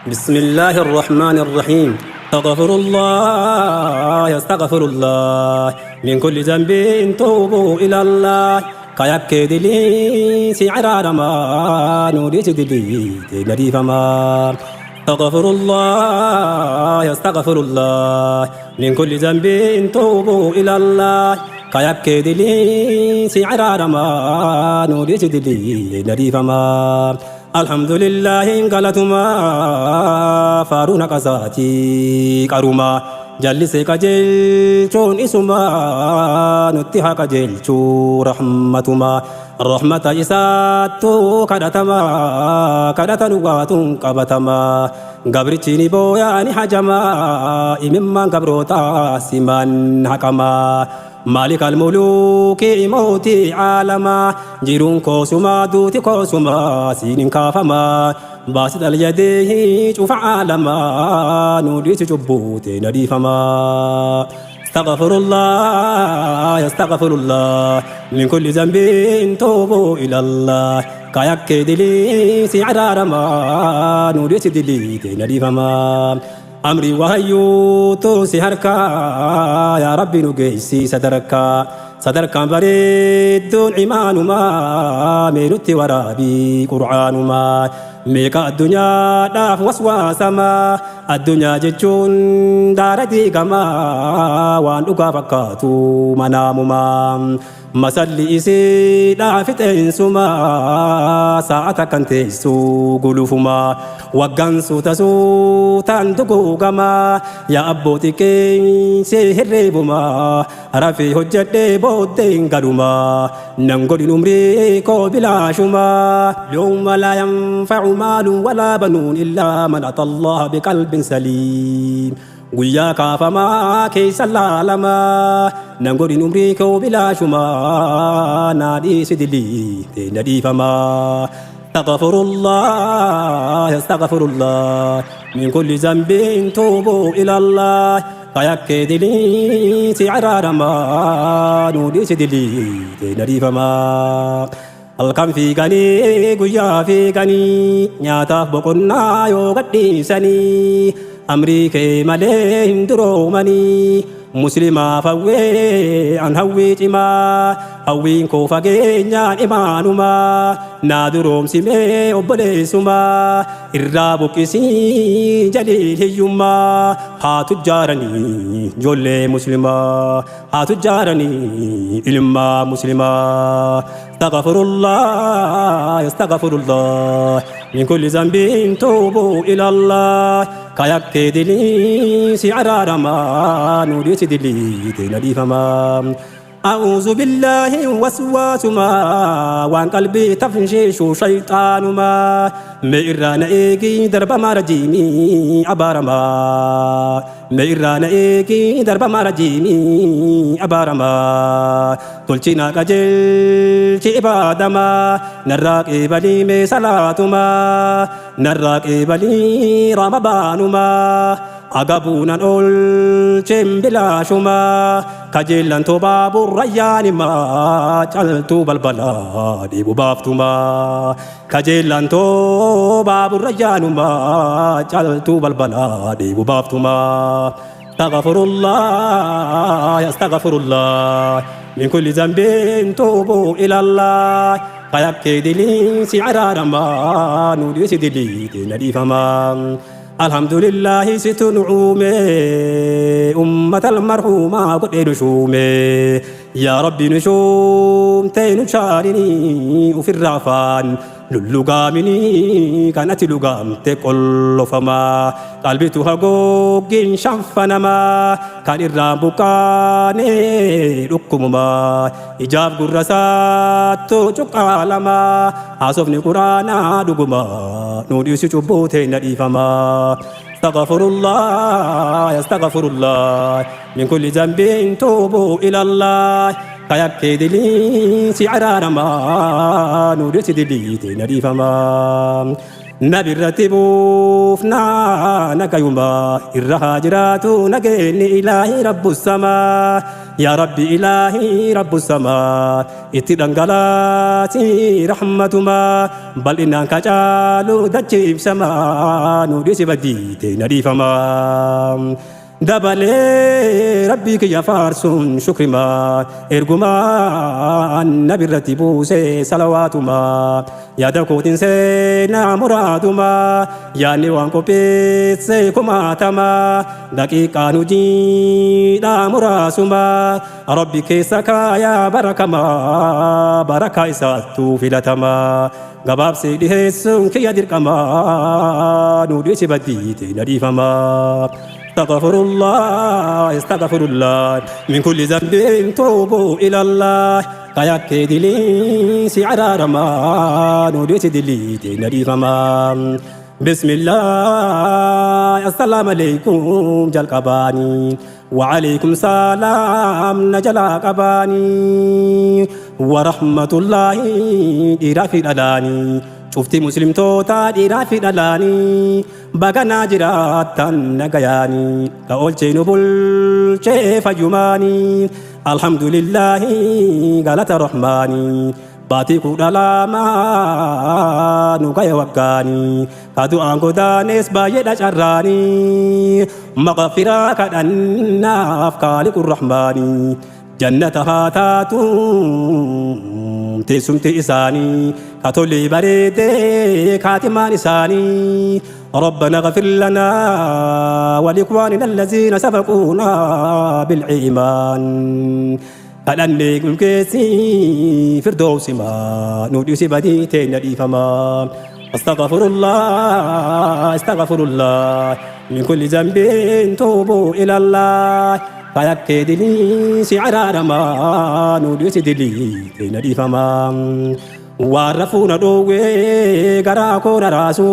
بسم الله الرحمن الرحيم. استغفر الله، استغفر الله، من كل ذنب توبوا إلى الله. كيك دلي سعرار ما نوري دلي نديفما. استغفر الله، استغفر الله، من كل ذنب توبوا إلى الله. كيك دلي سعرار ما نوري دلي نديفما. الحمد لله قالتما فارونا قزاتي قروما جلسي قجلتون اسما نتها قجلتو رحمتما الرحمة إساتو كدتما كدتنواتون قبتما قبرتيني بوياني حجما إمما قبروتا سمان حكما مالك الملوك موتي عالما جيرون كوسما دوتي كوسما سين كافما باسط اليديه شوف عالما نودي جبوتي نديفما. استغفر الله، استغفر الله، من كل ذنب توبوا إلى الله. كايك دلي سعرار ما نودي دلي نديفما. أمري وهيو توسي هركا يا ربي نجيسي صدركا صدركا بريد إيمان ما ميرتي ورابي قرآن ما ميكا الدنيا داف وسواس ما الدنيا جتون داردي كما وان أقافكاتو منام ما مسلي إسي دافت إنسما ساعة كنتيسو قلوفما وقنسو تسو تندقو كما يا أبو تكين سيهربما رفي حجة بودين قدما ننقل نمري بلا شما يوم لا ينفع مال ولا بنون إلا من أتى الله بقلب سليم. guyyaa kaafamaa keessa laalamaa nan godhin umrii koo bilaashumaa naa dhiisi dilii na dhiifamaa. استغفر الله، استغفر الله، من كل ذنب توبوا إلى الله. كيك دلي سعرار ما نودي دلي نديفما. Halkan fiiganii guyyaa fiiganii nyaataaf boqonnaa yoo gadhiisanii amrii kee malee hin duroomanii muslimaaf hawwee an hawwii cimaa hawwiin koo fageenyaan imaanumaa naa duroomsimee obboleessumaa irraa buqqisii jaliil hiyyummaa haa tujjaaranii ijoollee muslimaa haa tujjaaranii ilmaa muslimaa. استغفر الله، استغفر الله، من كل ذنب توبوا إلى الله. كيك دلي سعرار ما نودي دلي نديفما. أعوذ بالله وسواس ما وان قلبي تفنشيش شيطان ما ميران إيجي درب ما رجيمي أبارما ميران إيجي درب ما رجيمي أبارما تلچنا قجل عبادما نراك إبلي مي صلاتما نراك إبلي رمضانما agabuunan olcheen bilaashuma kajeellanto baaburrayyaanima caltuu balbala dhiibu baaftuma kajeellanto baaburrayyaanuma caltuu balbala dhiibu baaftuma. استغفر الله، استغفر الله، من كل ذنب توبوا إلى الله. كيك دلي سعرار ما نودي دلي نديفما. الحمد لله ستنعومي أمة المرحومة قد نشومي يا ربي نشوم تين شارني وفي الرعفان للقامني كانت لقام تقول فما قلبي تهقوق شنفنما كان الرابقاني ركمما إجاب قرسات تقالما عصفني قرانا دقما نودي سجبوتين نديفما. استغفر الله، استغفر الله، من كل ذنب توبوا إلى الله. كيك دلي سعرار ما نودي دلي نديفما. Nabi irratti buufnaa nagayuma irra haa jiraatu nageenyi ilaahi rabbu samaa yaa rabbi ilaahi rabbu samaa itti dhangalaasi rahmatumaa bal'inaan kacaalu dachee ibsamaa nu dhiisi badiite na dhiifamaa. Dabalee rabbii kiyya faarsuun shukrimaa ergumaa nabi irratti buusee salawaatumaa yaada kootiin seenaa muraadumaa yaadni waan qopheesse kumaatamaa daqiiqaan hojiidhaa muraasumaa rabbi keessa kaayaa barakamaa barakaa isaattuu filatamaa gabaabsee dhiheessuun kiyya dirqamaa nu dhiisi baddiite na dhiifamaa. استغفر الله استغفر الله من كل ذنب توبوا إلى الله قياك دلي سعر ما نوديت دلي تنريفما بسم الله السلام عليكم جل قباني وعليكم سلام نجلا قباني ورحمة الله إرافي الألاني شفتي مسلم توتا إرافي الألاني baganaa jiraattan nagayaanii ka oolchee nu bulchee fayyumaanii alhamdulillaahi galata rahmaanii baatii 12 nu gaya waggaanii ka du'aan godaanes baay'eedha carraanii maqfiraa kadhannaaf kaaliqu rahmaanii jannata haa taatu teessumti isaanii ka tolii bareedee kaatimaan isaanii ربنا اغفر لنا ولإخواننا الذين سبقونا بالإيمان فلن كيسي فردوس ما نودي بديتين فما استغفر الله استغفر الله من كل ذنب توبوا إلى الله فيكيد لي سعر ما نودي دلي فما warrafuuna dhoowwee garaa koona raasu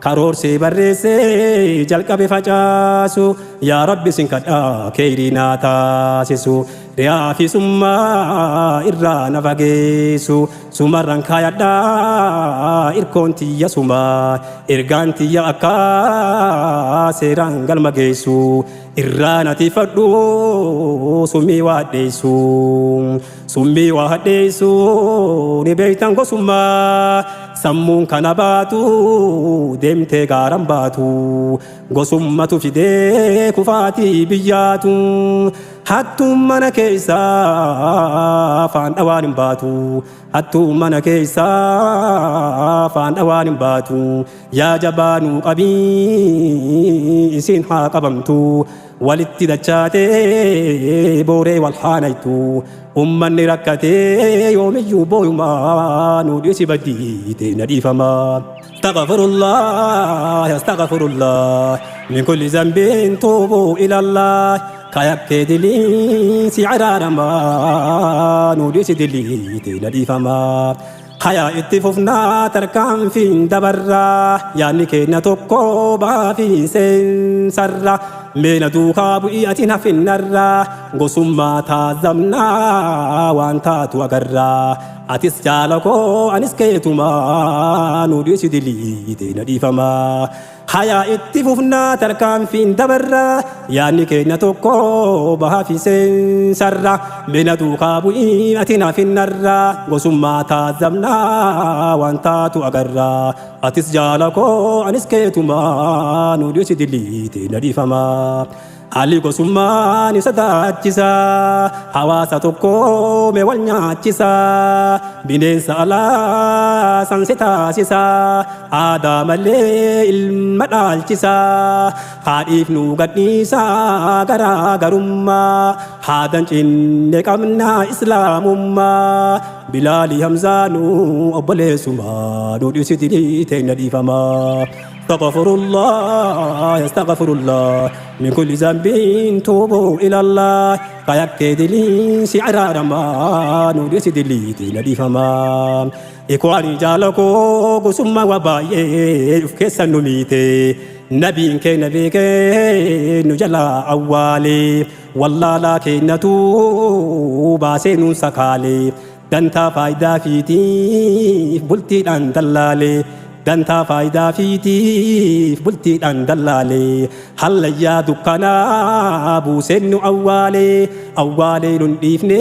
karoorsee barreessee jalqabe facaasu yaa rabbi sin kadhaa keeyrii naa taasisu riyaa fi summaa irraa na fageessu sumarran kaayadhaa irkoon tiyya sumaa ergaan tiyya akka seeraan galma geessu irraa na tifadhu summii waadheessu summii waadheessu ni beektan gosummaa sammuun kana baatu deemtee gaaran baatu gosummatu fidee kufaatii biyyaatu hattuun mana keessaa afaan dhawaan hin baatu hattuun mana keessaa afaan dhawaan hin baatu yaa jabaanuu qabii isin haa qabamtu walitti dachaatee booree wal haanaytu ummanni rakkatee yoomiyyuu booyumaa nu dhiisi baddiite na dhiifamaa. استغفر الله استغفر الله من كل ذنب توبوا إلى الله كيكيد لي سعر ما نودي دلي تنريفما حيا اتففنا تركان في دبرة يعني كينا تقوبا في سنسرة من دوكا بئيتنا في النرة قسما تازمنا وانتا توقرا atis jaalakoo anis keetumaa nu dhiisi diliite na dhiifamaa hayaa itti fufnaa tarkaanfiin dabarra yaadni keenya tokko bahaa fi seensarra mina duukaa bu'ii ati naaf hinnarra gosummaa taazamnaa waan taatu agarra atis jaalakoo anis keetumaa nu dhiisi diliite na dhiifamaa. Haalli gosummaa ni sodaachisa hawaasa tokko mee wal nyaachisa bineensa alaa sansi taasisa aadaa malee ilma dhaalchisa haadhiif nu gadhiisa garaa garummaa haadan cinne qabnaa islaamummaa Bilaali Hamzaanuu obboleessumaa nu dhiisi teenya dhiifamaa. استغفر الله استغفر الله من كل ذنب توبوا إلى الله قيكد لي سعر ما نودي دلي تنريفما إخواني جالكو قسم وباية كيسا نميتي نبي كي نبي كي نجلا أولي والله لكن توبا سينون سكالي دنتا فايدة فيتي بلتي أن دلالي Dantaa faayidaa fiitiif bultiidhaan dallaale. Hallayyaa dukkanaa buuseen nu awwaale. Awwaalee nun dhiifne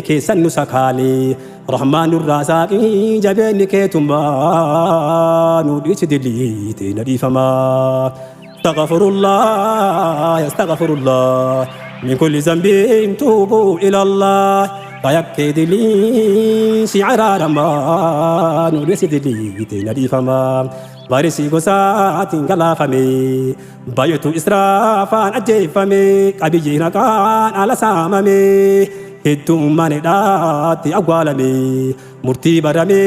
keessan nu sakaale. Rahmaan nurraa saaqii jabeenni keetumaa nu dhiisi diliite na dhiifamaa. استغفر الله استغفر الله من كل ذنب توبوا إلى الله فيكيد لي شعر رمان ورسد لي تنادي فما بارسي غسات غلافمي بايتو إسرافان أجيفمي قبيجي نقان على ساممي hedduun manedhaatti awwaalame murtii barame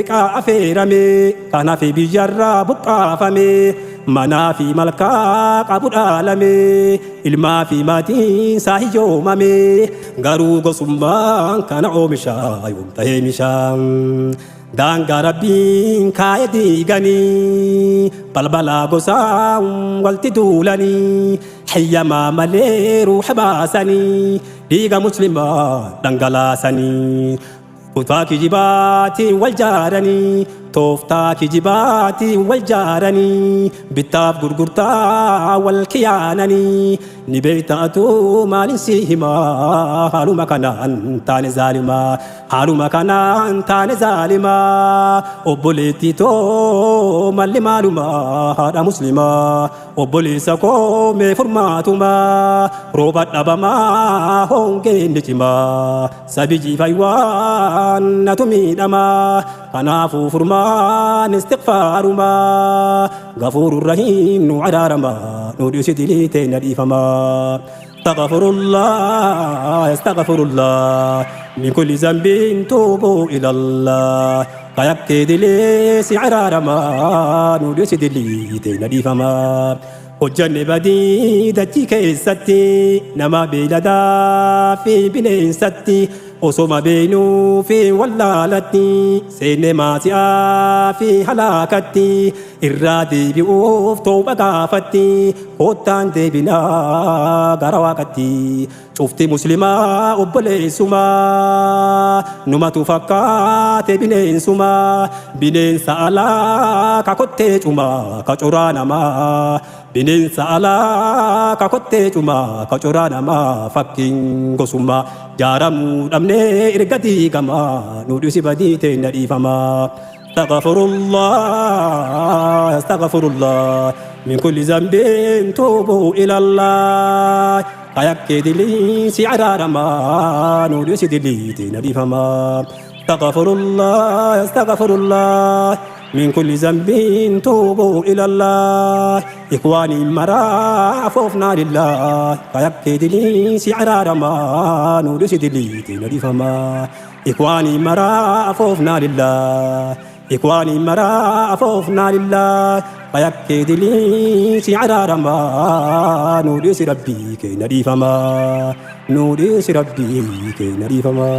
qaafeerame kanaaf biyyarraa buqqaafame manaa fi malkaa qabu dhaalame ilmaa fi maatiin isaa hiyyoomame garuu gosummaan kana oomishaa yoom ta'ee mishaa daangaa rabbiin kaa'e diiganii balbalaa gosaa walti duulanii hayyamaa malee ruuxa baasanii dhiiga muslimaa dhangalaasanii kutaa kijibaatiin wal jaaranii tooftaa kijibaatiin wal jaaranii bittaaf gurgurtaa wal kiyaananii ni beektaatu maalin si himaa haaluma kanaan taane zaalimaa haaluma kanaan taane zaalimaa obboleettii too malli maalumaa haadha muslimaa obboleessa koo mee furmaatumaa rooba dhabamaa hongeen ni cimaa sabi jiifaywaan natu miidhamaa kanaafuu furmaan istighfaarumaa gafuurur rahiim nu araaramaa nu dhiisi diliitee na dhiifamaa. استغفر الله استغفر الله من كل ذنب توبوا إلى الله فيكيد لي سعر رما نودس دلي تنادي فما hojjanne badii dachii keessatti nama beeyladaa fi bineensatti osoma beenuu fi wallaalatti seenne maasi'aa fi halaakatti irraa deebi'uuf tooba gaafatti kottaan deebinaa gara waaqatti cufti muslimaa obboleessumaa numatu fakkaate bineensumaa bineensa alaa ka kottee cumaa ka coraa namaa bineensa alaa ka kottee cumaa ka coraa namaa fakkiin gosummaa jaaramuu dhabnee erga diigamaa nu dhisi badii teenna dhiifamaa. استغفر الله استغفر الله من كل ذنب توبوا إلى الله فيكيد لي سعر رما نودس دلي تنبي فما استغفر الله استغفر الله من كل ذنب توبوا إلى الله إخواني مرا فوفنا لله فيكيد لي سعر رما نودس دلي تنبي فما إخواني مرا فوفنا لله إخواني مرا فوفنا لله فيكيد لي سعر رما نودس ربي كي ندي فما نودس ربي كي ندي فما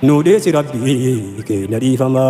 نودس ربي كي ندي فما.